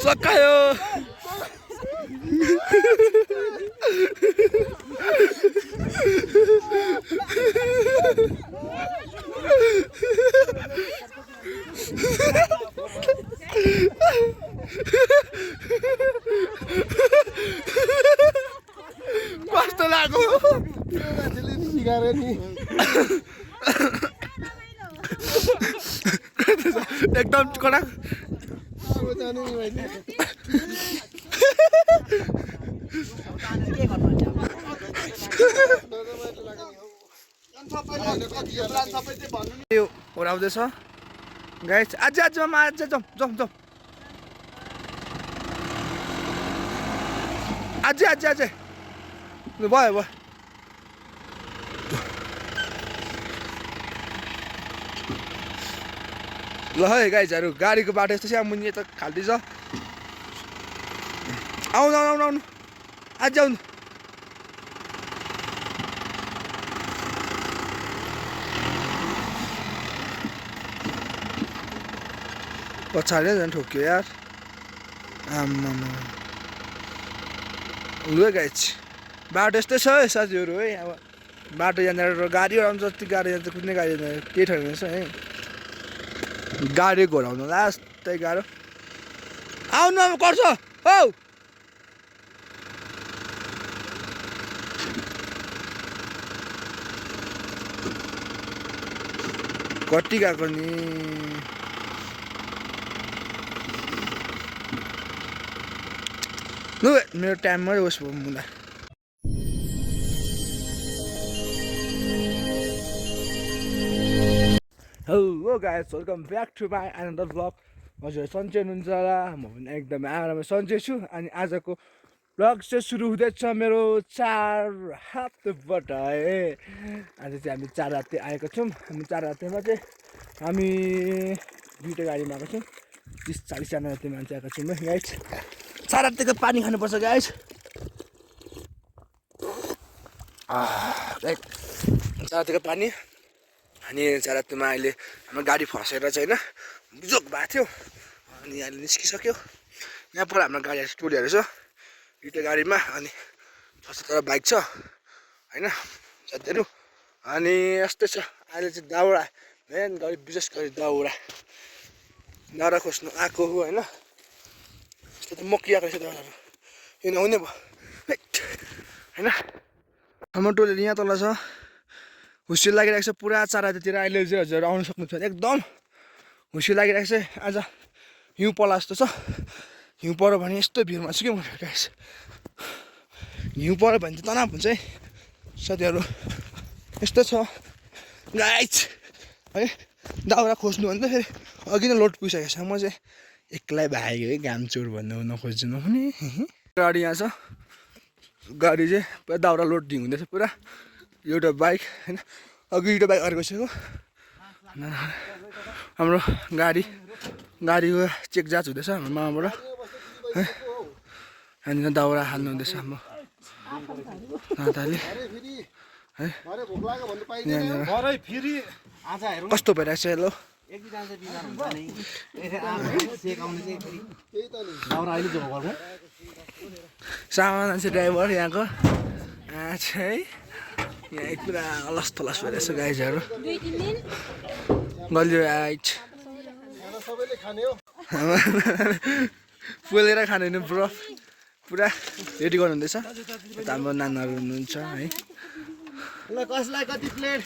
सकायो कस्तो लाग्यो एकदम कडक ओराउँदैछ गाइस अझै अझमा अझै जाउँ जाउँ जाउँ अझै अझै अझै भयो भयो ल है गाइजहरू गाडीको बाटो यस्तो छ मुनि त खाल्टी छ आउनु आउनु आउनु अझै आउनु पछाडि झन् ठोक्यो यार आम्मा लु गाइज बाटो यस्तै छ है साथीहरू है अब बाटो यहाँनिर गाडी आउँछ जति गाडी जान्छ कुनै गाडी जाँदैन केही ठाउँ रहेछ है गाडी घोराउनु लास्टै गाह्रो आउनु अब गर्छ हौ कति गएको नि लु मेरो टाइममै होस् मुला hello guys welcome back to my another vlog हजुर सन्चै हुनुहुन्छ होला म पनि एकदमै आराममा सन्चै छु अनि आजको भ्लग चाहिँ सुरु हुँदैछ मेरो 4 हातबाट है आज चाहिँ हामी 4 हाते आएको छौँ हामी 4 हातेमा चाहिँ हामी दुईवटा गाडीमा आएको छौँ 30-40 जना जति मान्छे आएको छौँ है गाइस 4 हातेको पानी खानुपर्छ गाइस 4 हातेको पानी अनि 4 हातेमा अहिले हाम्रो गाडी फसेर चाहिँ होइन जोक भएको थियो अनि अहिले निस्किसक्यो यहाँ पर हाम्रो गाडीहरू टोलीहरू छ दुईवटा गाडीमा अनि 6-7 बाइक छ होइन साथीहरू अनि यस्तै छ अहिले चाहिँ दाउरा मेन गरी विशेष गरी दाउरा खोज्नु आएको हो होइन यस्तो त मकिआएको रहेछ दाउराहरू यो नहुने भयो होइन हाम्रो टोलीहरू यहाँ तल छ हुस्सी लागिरहेको छ पुरा 4 हातेतिर अहिले चाहिँ हजुर आउनु सक्नुहुन्छ एकदम हुस्सी लागिरहेको छ आज हिउँ पर्ला जस्तो छ हिउँ पऱ्यो भने यस्तो भिडमा छु कि म गाइस हिउँ पऱ्यो भने चाहिँ तनाव हुन्छ है साथीहरू यस्तो छ गाइस है दाउरा खोज्नु भन्दा फेरि अघि नै लोड पुगिसकेको छ म चाहिँ एक्लै भागेको है घामचोर भन्नु नखोज्नु पनि गाडी यहाँ छ गाडी चाहिँ पुरा दाउरा लोड हुँदैछ पुरा एउटा बाइक होइन अघि एउटा बाइक अर्को छ हाम्रो गाडीको चेक जाँच हुँदैछ हाम्रो मामाबाट है अनि दाउरा हाल्नु हुँदैछ हाम्रो दादाले है कस्तो भइरहेको छ हेलो सामान मान्छे ड्राइभर यहाँको है यहाँ पुरा अलस तलस भइरहेछ गाइजहरू गलियो आइट पोलेर खानु हुने ब्रफ पुरा रेडी गर्नु हुँदैछ यता हाम्रो नानाहरू हुनुहुन्छ है ल कसलाई कति प्लेट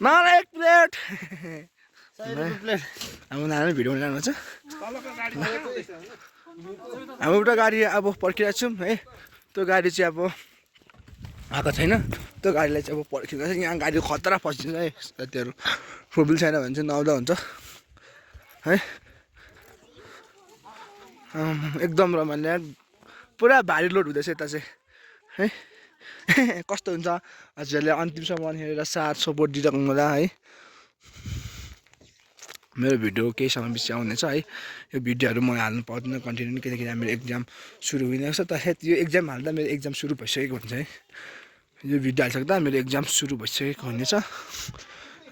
मलाई 1 प्लेट हाम्रो नाना भिडियो बनाउनु छ हाम्रो एउटा गाडी अब पर्खिरहेको छौँ है त्यो गाडी चाहिँ अब आएको छैन त्यो गाडीलाई चाहिँ अब पर्खिँदैछ यहाँ गाडी खतरा फसिन्छ है साथीहरू फोरविल छैन भने चाहिँ नआउँदा हुन्छ है एकदम रमाइलो पुरा भारी लोड हुँदैछ यता चाहिँ है कस्तो हुन्छ हजुरहरूले अन्तिमसम्म हेरेर साथ सपोर्ट दिइराख्नु होला है मेरो भिडियो केही समयपछि आउनेछ है। यो भिडियोहरू म हाल्नु पाउँदिनँ कन्टिन्यू, किनकि मेरो एक्जाम सुरु हुँदैछ। त सायद यो एक्जाम हाल्दा मेरो एक्जाम सुरु भइसकेको हुन्छ है। यो भिडियो हालिसक्दा मेरो एक्जाम सुरु भइसकेको हुनेछ।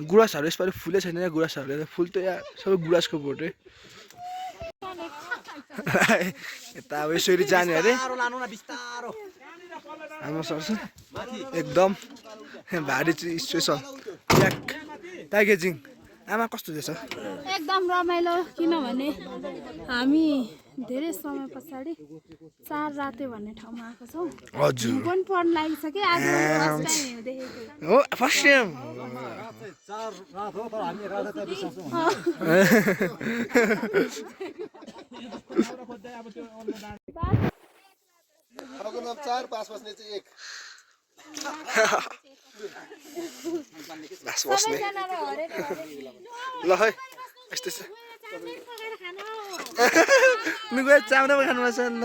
गुराँसहरू यसपालि फुलै छैन या गुराँसहरू फुल त या सबै गुराँसको बोटै। यता अब यसरी जाने अरे आमा सर्छ एकदम भारी स्पेसल प्याकेजिङ। आमा कस्तो दिएछ? एकदम रमाइलो, किनभने हामी धेरै समय पछाडि 4 राते भन्ने ठाउँमा आएको छौँ। हजुर पनि पढ्न लागिसक्यो, आज फर्स्ट टाइम देखेको हो, फर्स्ट टाइम। बास बस्ने ल है यस्तो छ। लुगा चाम्रा पो खानु पर्छ ल।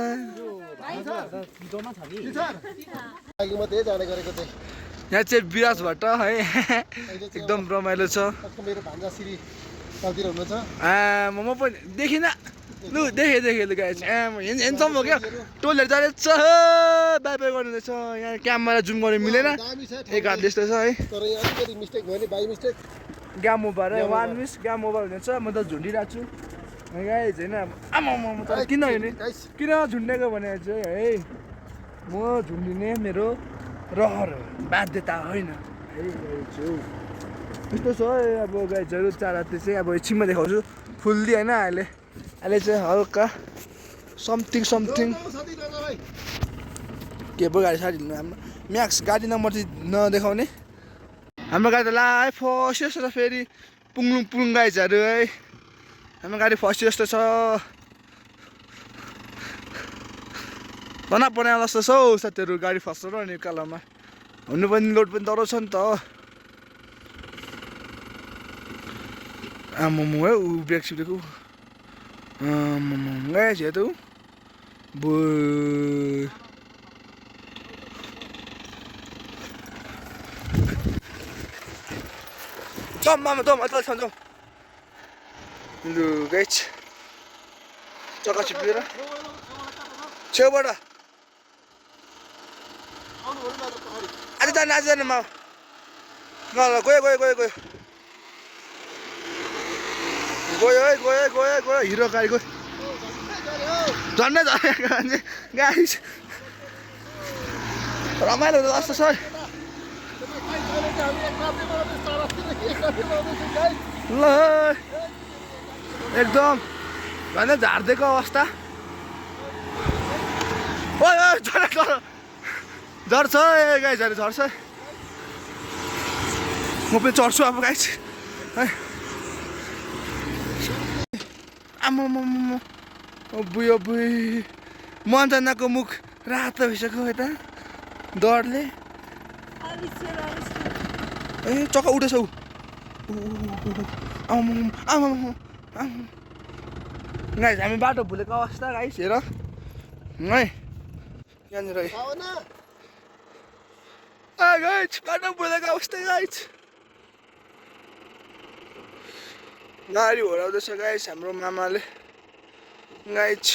यहाँ चाहिँ विराज भट्ट है, एकदम रमाइलो छ। म पनि देखिनँ, लु देखेँ लु गाइस। हेन्सम हो क्या, टोलहरू जाँदैछ, बाई बाई गर्नुहुँदैछ। यहाँ क्यामेरा जुम गर्नु मिलेन, एक हात त्यस्तो छ है। ग्याम ओभर है, 1 मिस ग्याम ओभर हुनेछ। म त झुन्डिरहेको छु गाइस होइन। आमा तर किन झुन्डेको भने चाहिँ है, म झुन्डिने मेरो रहर हो, बाध्यता होइन है। यस्तो छ है अब गाइजहरू। 4 राति चाहिँ अब एकछिनमा देखाउँछु फुल्ली होइन। अहिले चाहिँ हल्का समथिङ के पो गाडी साडी हाम्रो म्याक्स गाडी नम्बर चाहिँ नदेखाउने। हाम्रो गाडी त ला फस्यो जस्तो छ, फेरि पुङलुङ गाइजहरू है। हाम्रो गाडी फस्यो जस्तो छ, तना बनाएको जस्तो छ हौ साथीहरू। गाडी फस्छ र अनि कालोमा हुनु पनि लोड पनि डह्रो छ नि त। आमामु है ऊ ब्रेक सिब्रेको गाइस हेर त ऊ बो। मामा जाउँ लु गाइस। चक्का छिप्पिएर छेउबाट आज जाने मा ल गयो हिरो गाडी गयो झन्डै गाडी रमाइलो जस्तो छ ल। एकदम झन्डै झारिदिएको अवस्था। झर्छ गाइजहरू झर्छ। म पनि चढ्छु अब गाइस है। आमामामा बुई मन्जनाको मुख रातो भइसक्यो यता डरले। ए चक्का उठेछ ऊ। आमामामा गाइस हामी बाटो भुलेको अवस्था गाइस हेर है। यहाँनिर गाइस बाटो भुलेको अवस्था गाइस। गाडी होराउँदैछ गाइस हाम्रो मामाले गाइस।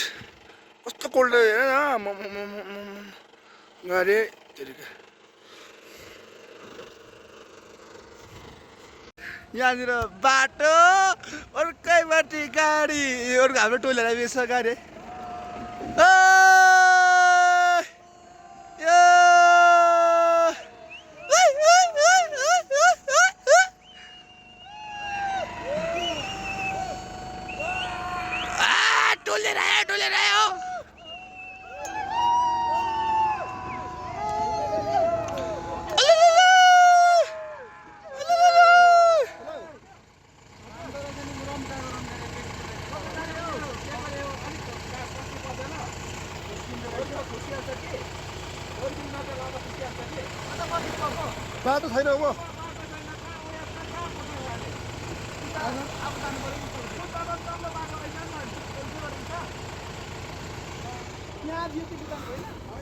कस्तो कोल्ड हेर न गाडी। यहाँनिर बाटो अर्कैमाथि गाडी, अर्को हाम्रो टोइलेट बेच्छ गाडी। टोलेर आयो बाटो छैन अब।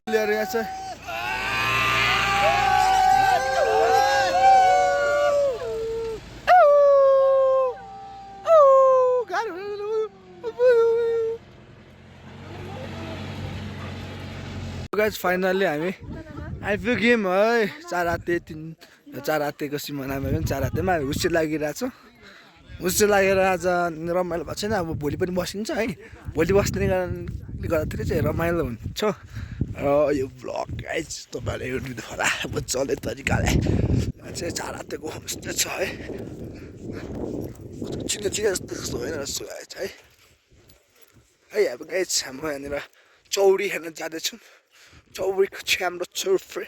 लिएर यहाँ चाहिँ गाइस फाइनल्ली हामी आइपुग्यौँ है 4 रातेको सिमानामा पनि 4 रातेमा हुस्से लागिरहेको छ हुस्से लागेर आज रमाइलो भएको छैन अब भोलि पनि बसिन्छ है भोलि बस्ने कारणले गर्दाखेरि चाहिँ रमाइलो हुन्छ र यो भ्लग गाइस तपाईँहरूले हेर्नु होला मजाले तरिकाले चाहिँ 4 रातेको होमस्टे छ है चिने जस्तो होइन जस्तो गाइस है अब गाइस हाम्रो यहाँनिर चौरी हेर्न जाँदैछौँ चौरीको चाहिँ हाम्रो चौफ्रे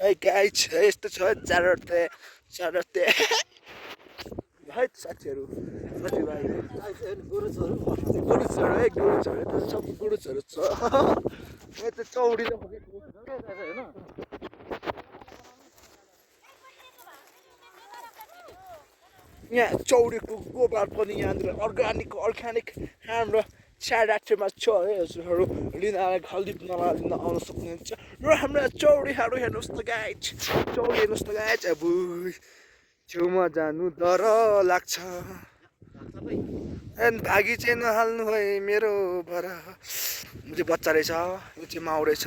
है गाइस यस्तो छ 4 राते है साथीहरू गुरुछहरू है गुरुछहरू सब गुरुछहरू छ यता चौरी यहाँ चौरीको गोबर पनि यहाँनिर अर्ग्यानिक हाम्रो 4 रातेमा छ है हजुरहरू लिन हल्दी नलिन आउन सक्नुहुन्छ र हाम्रो चौरीहरू हेर्नुहोस् त गाइस चौरी हेर्नुहोस् त गाइस अब छेउमा जानु डर लाग्छ भागी चाहिँ नहाल्नु है मेरो भर यो चाहिँ बच्चा रहेछ यो चाहिँ माउ रहेछ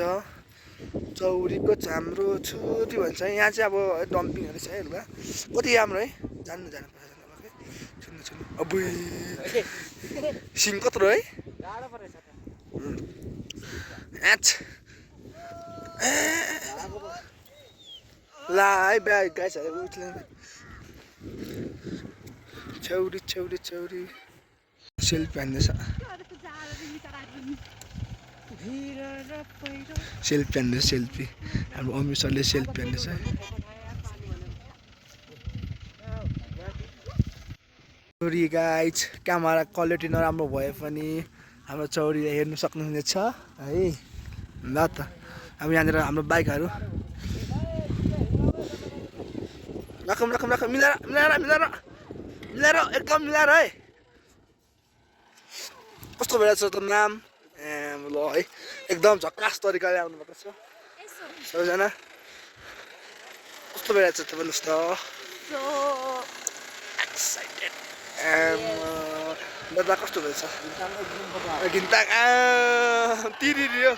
चौरीको हाम्रो छोरी भन्छ यहाँ चाहिँ अब डम्पिङहरू छ हेर्नु कति राम्रो है जानु छुन्नु अब सिङ कत्रो है ला है ब्याग गाइसहरू उठ्ने छौरी सेल्फी हान्दैछ सेल्फी हाम्रो अमिर सरले सेल्फी हान्दैछ चौरी गाइस क्यामेरा क्वालिटी नराम्रो भए पनि हाम्रो चौरीलाई हेर्नु सक्नुहुनेछ है ल त अब यहाँनिर हाम्रो बाइकहरू राखौँ मिलाएर एकदम मिलाएर है कस्तो भइरहेको छ त नाम ल है एकदम झक्कास तरिकाले आउनुभएको छ सबैजना कस्तो भइरहेको छ त भन्नुहोस् त एक्साइटेड दादा कस्तो भएछ घिन्ता तिरियो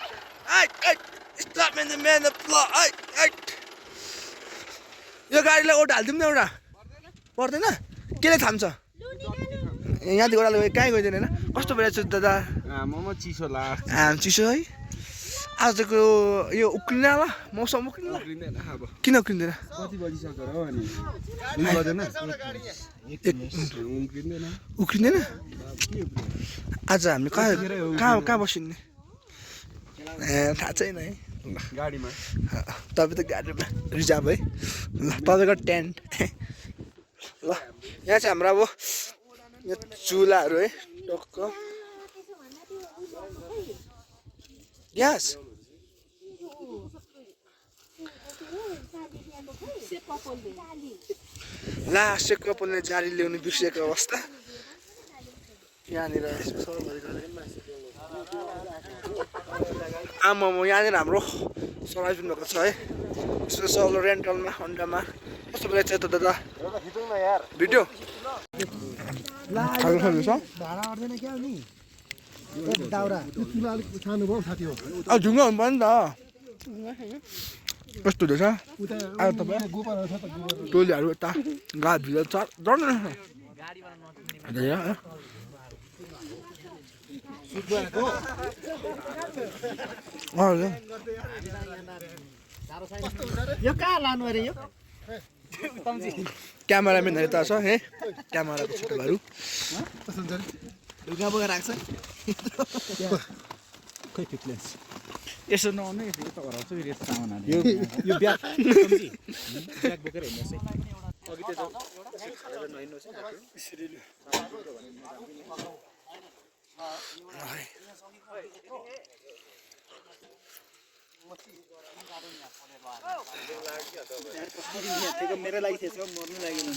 stop in the main of law यो गाडीलाई ओट हालिदिउँ न एउटा पर्दैन केले थाम्छ यहाँदेखि ओह्रालो कहीँ गइदिएन होइन कस्तो भइरहेछ दादा चिसो लाग्छ चिसो है आजको यो उक्लिन होला मौसम उक्लिँदैन अब किन उक्लिँदैन कति बजिसक्यो हो अनि उक्लिँदैन आज हामी कहाँ बसिने थाहा छैन है गाडीमा तपाईँ त गाडीमा रिजर्भ है ल तपाईँको टेन्ट ल यहाँ चाहिँ हाम्रो अब यहाँ चुलाहरू है टक्क ग्यास ला सेकपलले जारी ल्याउनु बिर्सेको अवस्था यहाँनिर आमा यहाँनिर हाम्रो सराइजुन भएको छ है स्पेसल रेन्टलमा अन्डामा कस्तो भइरहेको छ त दादा भिडियो झुङ्गा हुनु पर्यो नि त कस्तो हुँदैछ अब तपाईँ टोलीहरू यता गाड भित्र चढ्नु यो कहाँ लानु अरे यो क्यामेराम्यानहरू त छ है क्यामेराको छिटोहरू ढुङ्गा बोकेर राख्छ खै फिटनेस यसो नआउनु फेरि त हराउँछ फेरि यस्तो सामान यो ब्याग बोकेर हिँड्नुहोस् है मेरो लागि थिएछ मर्नु लागेन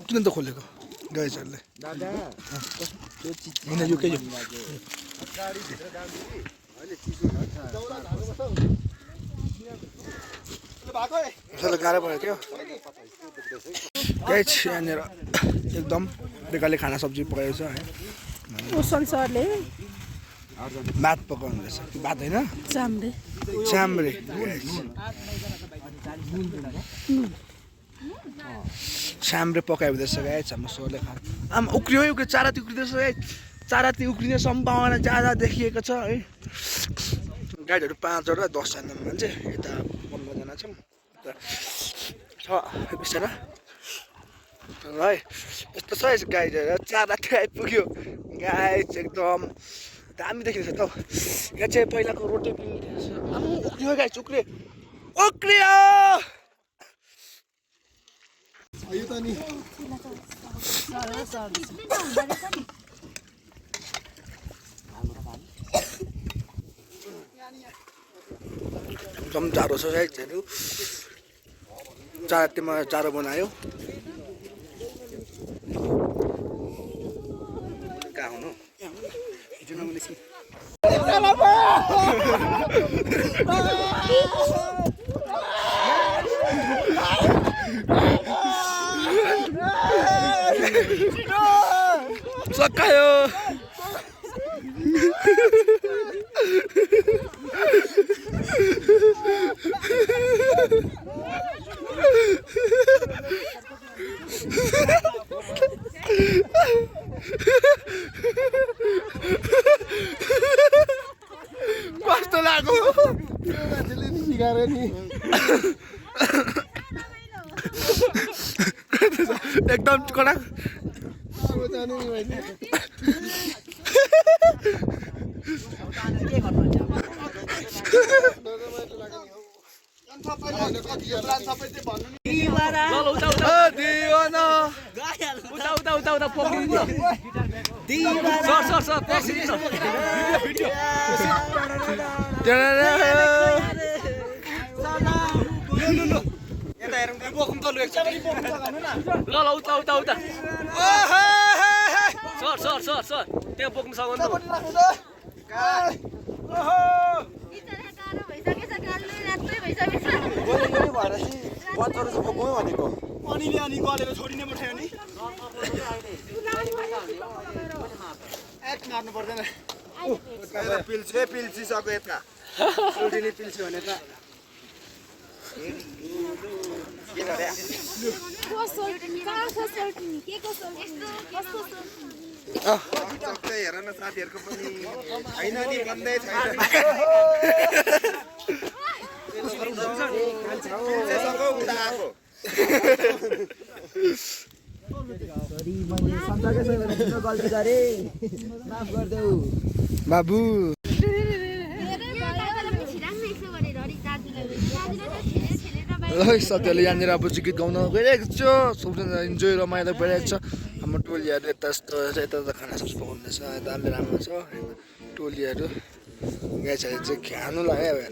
किन त खोलेको गाइजहरूले होइन यो के यो गाह्रो पऱ्यो क्या गाइज यहाँनिर एकदम बेकारले खाना सब्जी पकाएको छ है ओसल सरले भात पकाउनु रहेछ कि भात होइन चाम्रे चाम्रे चाम्रे पकायो हुँदैछ गाइस हाम्रो सरले खानु आमा उक्रियो है उक्रियो चाराती उक्रिँदैछ है चाराती उक्रिने सम्भावना ज्यादा देखिएको छ है गाडीहरू 5 वटा 10 जना मान्छे यता 15 जना छौँ छ बिचरा है यस्तो छ गाइजहरू चाराती आइपुग्यो गाइस एकदम दामी देखिँदैछ त यहाँ चाहिँ पहिलाको रोटी पिँदैछ उक्रियो गाइस उक्रियो उक्रियो एकदम जाडो छ साइजहरू चारातीमा चारो बनायो कहाँ हुनु सकायो कस्तो लाग्यो एकदम कडक सर त्यहाँ बोक्नु सक्दैन अनिले अनि गलेर छोडिने पठायो नि एक मार्नु पर्दैन पिल्सिसक्यो यता उल्टिने पिल्स्यो भने त हेर न साथीहरूको पनि होइन नि भन्दै छैन बाबु साथीहरूले यहाँनिर अब चाहिँ गीत गाउन गइरहेको छ सबजना इन्जोय रमाइलो भइरहेको छ हाम्रो टोलीहरू यता यता खाना सब पकाउँदैछ यता राम्रो छ टोलीहरू गाइसहरू चाहिँ खानु लाग्यो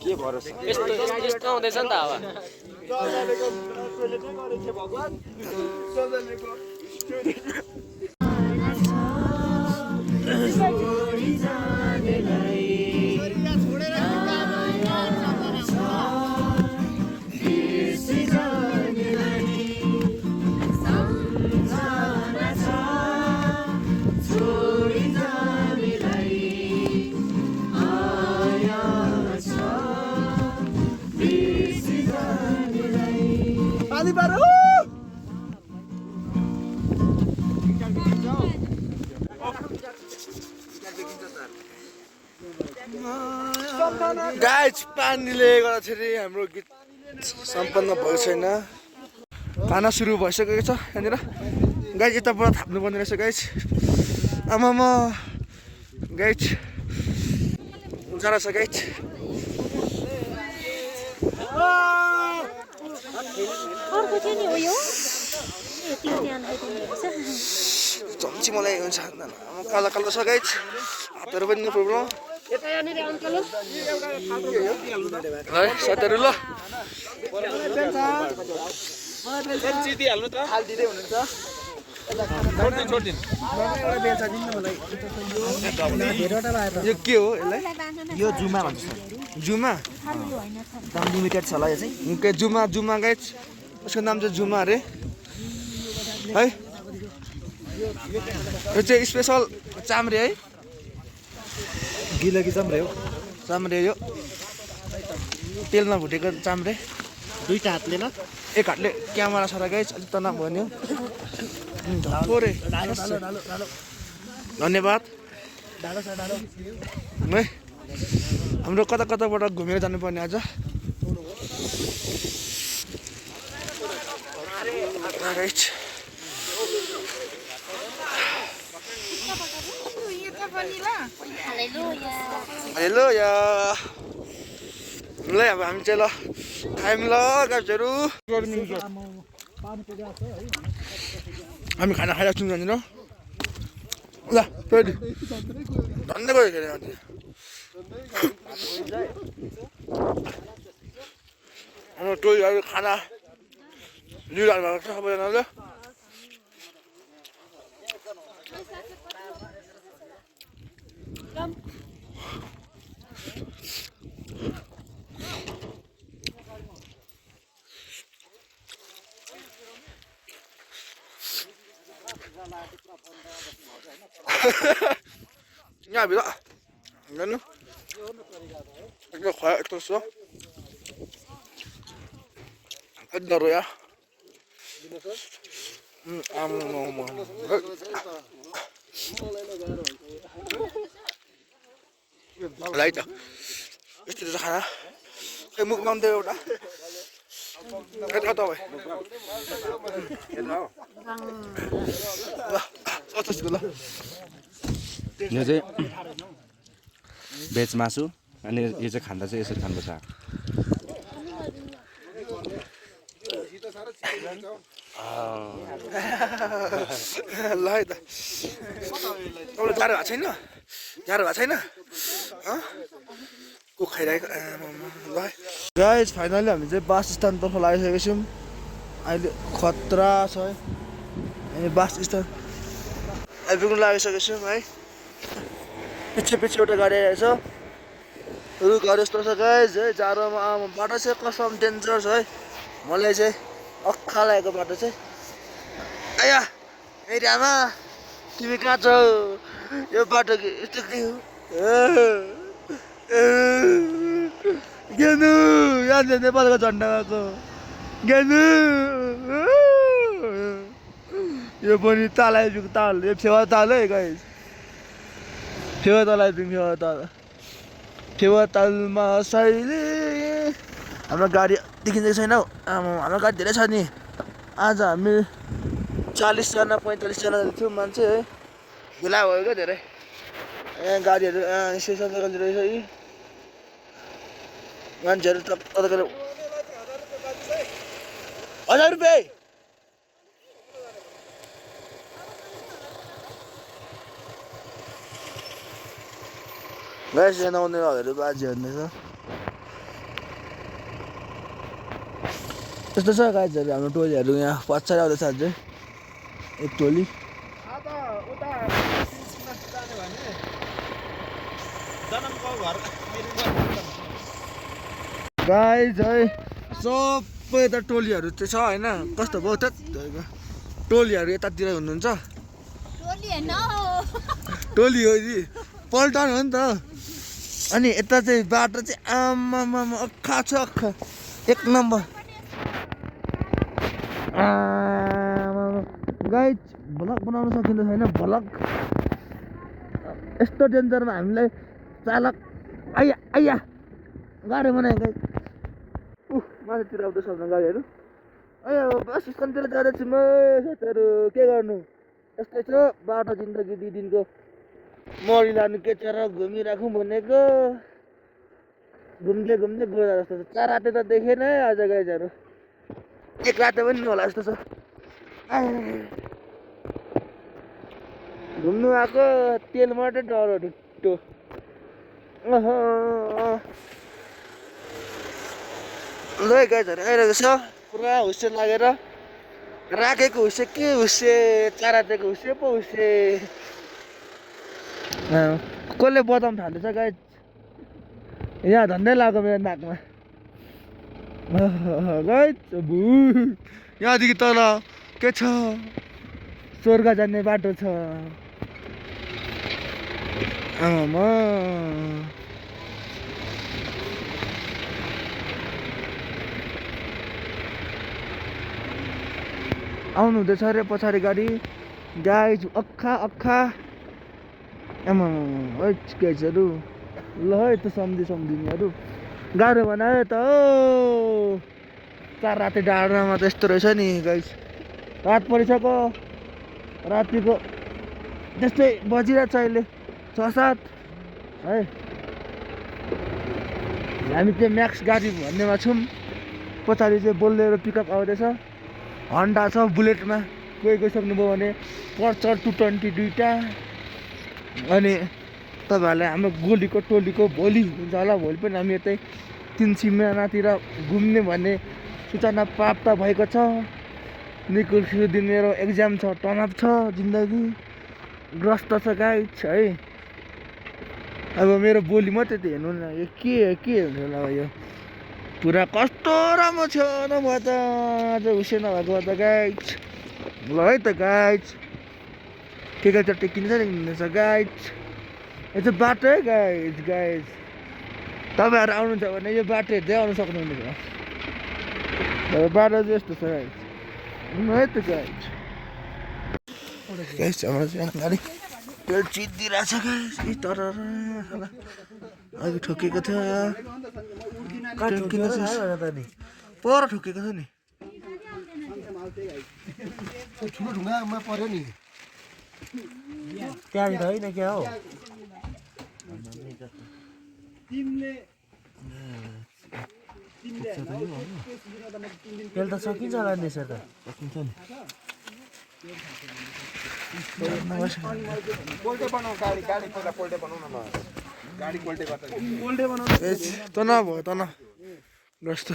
के भरोसा यस्तो आउँदैछ नि त अब गाइस पानीले गर्दाखेरि हाम्रो गीत सम्पन्न भएको छैन खाना सुरु भइसकेको छ यहाँनिर गाइस यताबाट थाप्नुपर्ने रहेछ गाइस आमामा गाइस जाडो छ गाइस चम्ची मलाई हुन्छ कालो कालो छ गाइस हातहरू पनि प्रब्लम है साथीहरू ल यो के हो यसलाई यो जुमा भन्छ जुमा दाम लिमिटेड छ होला यो चाहिँ ओके जुमा गाइज उसको नाम चाहिँ जुमा अरे है यो चाहिँ स्पेसल चाम्रे है गिलो कि जम्रे हो चाम्रे यो तेलमा भुटेको चाम्रे दुईटा हातले न एक हातले क्यामेरा छ र गाइज अलिक तनाव भन्यो थोरै धन्यवाद है हाम्रो कता कताबाट घुमेर जानुपर्ने आज राइट हेलो या ल अब हामी चाहिँ ल खायौँ ल गाइजहरू हामी खाना खाइरहेको छौँ यहाँनिर ल फेरि धन्य गयो फेरि हाम्रो टोलीहरू खाना लिइरहनु भएको छ सबैजनाले यहाँ भित्र हेर्नु एकदम खुवा यस्तो छ डरो या लाइट यस्तो छ खाना खै मुख मान्थ्यो एउटा कता तपाईँ ल यो चाहिँ भेज मासु अनि यो चाहिँ खाँदा चाहिँ यसरी खानुपर्छ ल है त तपाईँलाई जाडो भएको छैन को खाइरहेको ल है गाइज फाइनली हामी चाहिँ बस स्ट्यान्डतर्फ लागिसकेको छौँ अहिले खतरा छ है बस स्ट्यान्ड आइपुग्नु लागिसकेको छौँ है पछि एउटा गाडी आइरहेछ रुखहरू यस्तो छ गाइज है जाडोमा बाटो चाहिँ कसम डेन्जर छ है मलाई चाहिँ अक्खा लागेको बाटो चाहिँ आया मेरी आमा तिमी कहाँ छौ यो बाटो यस्तो के हो गेनु यहाँ नेपालको झन्डा गएको गेनु यो पनि ताल आइपुग्यो ताल यो फेवा ताल है गाइस फेवा ताल आइपुग्यो फेवा तालमा सहिले हाम्रो गाडी देखिँदैछ छैन हौ हाम्रो गाडी धेरै छ नि आज हामी 40जना 45जना थियौँ मान्छे है भेला भयो क्या धेरै यहाँ गाडीहरू स्टेसन रहेछ यी मान्छेहरू त कता 1000 रुपियाँ गाइस यहाँ आउनेहरू बाजे भन्दैछ त्यस्तो छ गाइजहरू हाम्रो टोलीहरू यहाँ पछाडि आउँदैछ अझै एक टोली गाइज है सबै यता टोलीहरू चाहिँ छ होइन कस्तो भयो त टोलीहरू यतातिर हुनुहुन्छ टोली हो नि पल्टन हो नि त अनि यता चाहिँ बाटो चाहिँ आमामा अक्खा छ अक्खा एक नम्बर गाइज भ्लग बनाउन सकिँदो छैन भ्लग यस्तो डेन्जरमा हामीलाई चालक आइया आइया गाडी बनायो गाइज माथितिर आउँदैछ आफ्नो गाडीहरू अया बस स्ट्यान्डतिर जाँदैछु म साथीहरू के गर्नु यस्तै छ बाटो जिन्दगी 2 दिनको मरी लानु केचेर घुमिराखौँ भनेको घुम्दै घुम्दै गएर जस्तो छ 4 राते त देखेन है आज गाइजहरू 1 राते पनि होला जस्तो छ घुम्नु आएको तेल मात्रै डर ढुट्टो ल गाइजहरू आइरहेको छ पुरा हुस्सेल लागेर राखेको हुसे के हुसे चारातेको हुसे पो हुसे कसले बजाउनु थाल्दैछ गाइज यहाँ झन्डै लाग्यो मेरो नाकमा गाइज भु यहाँदेखि तल के छ स्वर्ग जाने बाटो छ आमा आउनु हुँदैछ अरे पछाडि गाडी गाइज अक्खा अक्खा आमा गाइजहरू ल है त सम्झिनेहरू गाह्रो बनायो त हो चार राति डाँडामा त यस्तो रहेछ नि गाइज रात परिसक्यो रातिको त्यस्तै बजिरहेको छ अहिले 6-7 है हामी त्यो म्याक्स गाडी भन्नेमा छौँ पछाडि चाहिँ बोलेरो पिकअप आउँदैछ हन्डा छ बुलेटमा कोही गइसक्नुभयो भने पर्छ 220 दुईवटा अनि तपाईँहरूलाई हाम्रो गोलीको टोलीको भोलि हुन्छ होला भोलि पनि हामी यतै 3 सिमानातिर घुम्ने भन्ने सूचना प्राप्त भएको छ निकै दिन मेरो एक्जाम छ तनाव छ जिन्दगी ग्रस्त छ गाइज है अब मेरो बोली मात्रै त हेर्नु न यो के हुन्छ होला यो पुरा कस्तो राम्रो छ नभए त आज हुसे नभएको त गाइज ल है त गाइज के चट्टी किन्छ नि गाइज यो चाहिँ बाटो है गाइज तपाईँहरू आउनुहुन्छ भने यो बाटो हेर्दै आउनु सक्नुहुनेछ बाटो चाहिँ यस्तो छ गाइज है त गाइज हाम्रो चाहिँ गाडी तेल चिद्दिरहेछ गाइज तर अघि ठोकेको थियो पर ठोकेको छ नि ठुलो ढुङ्गामा पर्यो नि त्यहाँनिर होइन क्या हो तेल त सकिन्छ होला नि सर त सकिन्छ नि पोल्टे बनाऊ गाडी पहिला पोल्टे बनाउन न गाडी पोल्टे गर्छ पोल्टे बनाउनु त नभयो त न ग्रस्त